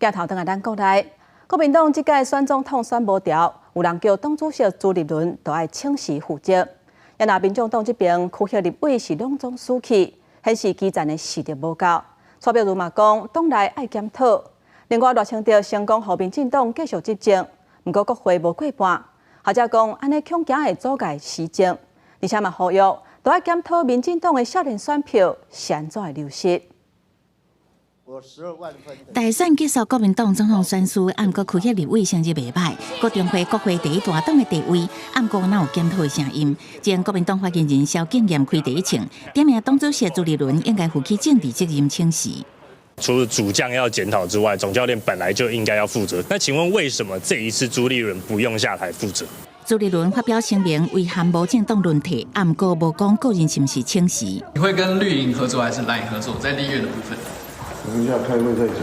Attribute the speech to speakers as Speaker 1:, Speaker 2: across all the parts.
Speaker 1: 鏡頭轉來咱國內，國民黨這屆選總統選無牢，有人叫黨主席朱立倫都愛請辭負責。也若民眾黨這邊區域立委是攏總輸去，顯示基層的實力無夠。蔡壁如嘛講，黨內愛檢討。另外，賴清德成功予民進黨繼續執政，毋過國會無過半。學者講，按呢恐驚會阻礙施政，而且嘛呼籲，都愛檢討民進黨的少年選票是按怎會流失。
Speaker 2: 大選結束，國民黨總統選輸，毋過區域立委成績袂䆀，閣重回國會第一大黨的地位，毋過哪有檢討的聲音？前國民黨發言人蕭敬元開第一槍，點名黨主席朱立倫應該負起政治責任請辭。
Speaker 3: 除了主將要檢討之外，總教練本來就應該要負責。那請問為什麼這一次朱立倫不用下台負責？
Speaker 2: 朱立倫發表聲明，遺憾無政黨輪替，毋過無講個人是毋是請辭。
Speaker 4: 你會跟綠營合作還是藍營合作？在立院的部分。
Speaker 5: 等一下開會再講。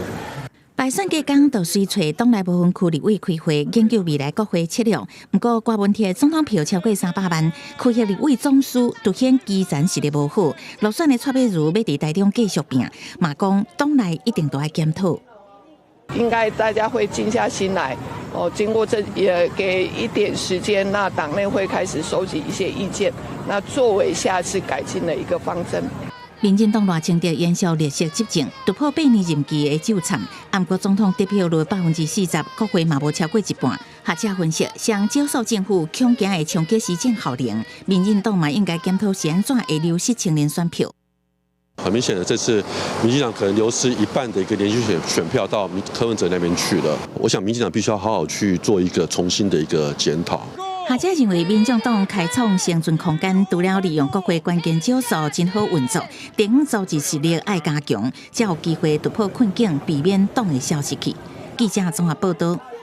Speaker 2: 敗選隔工就隨揣黨內無分區立委開會，研究未來國會策略。毋過郭文鐵總統票超過300萬，區域立委總輸，凸顯基層實力無好。落選的蔡壁如欲佇台中繼續拼，嘛講黨內一定都愛檢討。
Speaker 6: 應該大家會靜下心來，哦，經過這也給一點時間，那黨內會開始收集一些意見，那作為下次改進的一個方針。
Speaker 2: 民進黨賴清德延續綠色執政，突破8年任期的糾纏。毋過總統得票率40%，國會嘛無超過一半。學者分析，上少數政府恐驚會衝擊施政效能，民進黨嘛應該檢討是按怎會流失青年選票。
Speaker 5: 很明顯的，這次民進黨可能流失一半的一個年輕選票到柯文哲那邊去了。我想民進黨必須要好好去做一個重新的一個檢討。
Speaker 2: 學者認為，民眾黨開創生存空間，除了利用國會關鍵少數真好運作，地方組織實力愛加強，才有機會突破困境，避免黨的消失去。記者綜合報道。